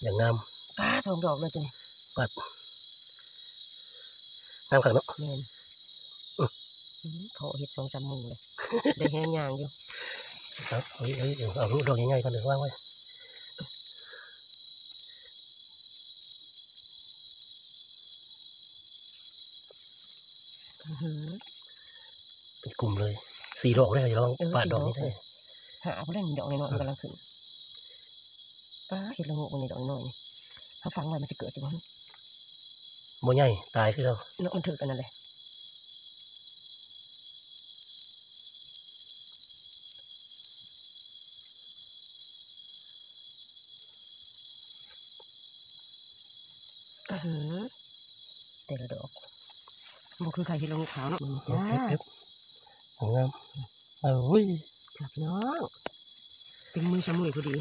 ຢ່າງງາມ ປາດ ສອງດອກເລີຍຕົວນີ້ ປາດ ງາມຄັກເນາະ ແມ່ນ ອື ອື ເຂົາເຮັດສອງສາມມື້ເລີຍ ໄດ້ແຮງຍ່າງຢູ່ ເອົາ ເອົາ ເອົາ ເອົາລູກດອກໃຫຍ່ໆກ່ອນເດີ ວາງໄວ້. ອືຫື ເປັນກຸ່ມເລີຍ ສີ່ດອກເລີຍ ລອງ ເອີ ປາດດອກນີ້ ສີ່ດອກເລີຍ ຫາຜູ້ໃດນີ້ ດອກນ້ອຍໆ ອື ມັນກຳລັງຂຶ້ນ ປາດ ເຫັດລະໂງກມັນນີ້ ດອກນ້ອຍໆ ນີ້ ເຮົາຝັງໄວ້ມັນຊິເກີດຢູ່ບໍ່? ບໍ່ໃຫຍ່ ຕາຍຄືເກົ່າເນາະ ມັນຖືກອັນນັ້ນແຫຼະ. ອືຫື ແຕ່ລະດອກ ບໍ່ຄືໄຂ່ເຫັດລະໂງກຂາວເນາະ ເກັບ ເກັບ ງາມ ໂອ້ຍ ຄັກພີ່ນ້ອງ ເຕັມມືຊະມຸຍພໍດີ.